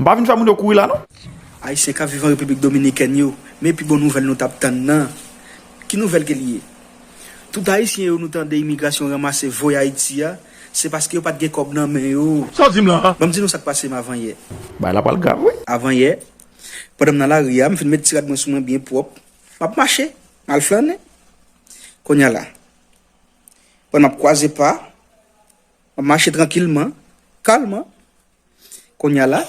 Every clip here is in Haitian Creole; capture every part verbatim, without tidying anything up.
M pa vin fè moun yo kouri la, non. Ayisyen k ap viv an Repiblik Dominikèn yo, men pi bon nouvèl nou t ap tann nan. Ki nouvèl ke l ye? Tout Ayisyen yo nou tande imigrasyon ranmase voye Ayiti a, se paske yo pa t gen kòb nan men yo. Sa w di m la a? Ban m di nou sa k pase m avanyè. Bagay la pral grav, wi. Avanyè, pandan m nan lari a, m fin met ti rad mwen sou mwen byen pwòp. M ap mache, m al flannen. Kounye a la, pandan m ap kwaze pa, m ap mache trankilman, kalman. Kounye a la,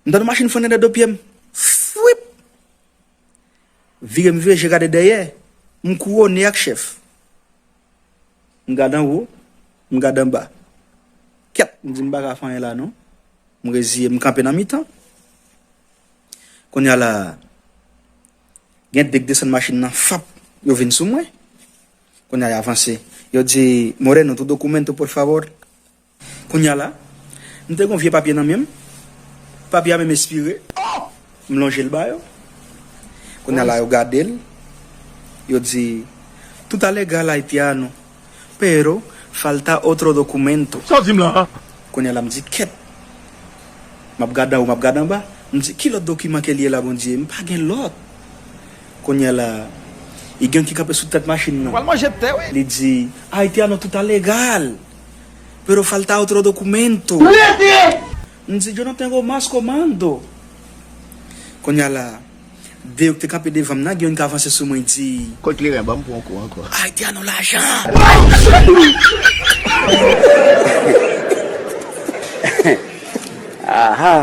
m tande machin frennen nan do pye m. Fwip! Vire m vire, je gade dèyè. M kouwone ak chèf. M gade anwo, m gade anba. Kèt, m di m pa ka fè anyen la non. M reziye, m kanpe nan mitan. Kounye a la, gen de k desann machin nan, fap, yo vin sou mwen. Kounye a, y avanse. Yo di, "Moreno, tu documento, por favor." Kounye a la, m te gen yon vye papye nan men m. Papye a menm espire. M lonje l ba yo. Kounye a la, yo gade l. Yo di, "Tout a legal, haitiano, pero falta otro documento." Sa w di m la a? Kounye a la, m di, "Kèt." M ap gade anwo, m ap gade anba. M di, "Ki lòt dokiman ke l ye la, Bondye? M pa gen lòt." Kounye a la, li gen yon ki kanpe sou tèt machin nan. Pral manje tè, wi. Li di, "Haitiano, tout a legal, pero falta otro documento." M di, "Yo no tengo mas comando." Kounye a la, de yo ki te kanpe devan m nan, gen youn ki avanse sou mwen, di, "Kot kleren, ban m pran yon kou ankò." "Haitiano, lajan." Aha.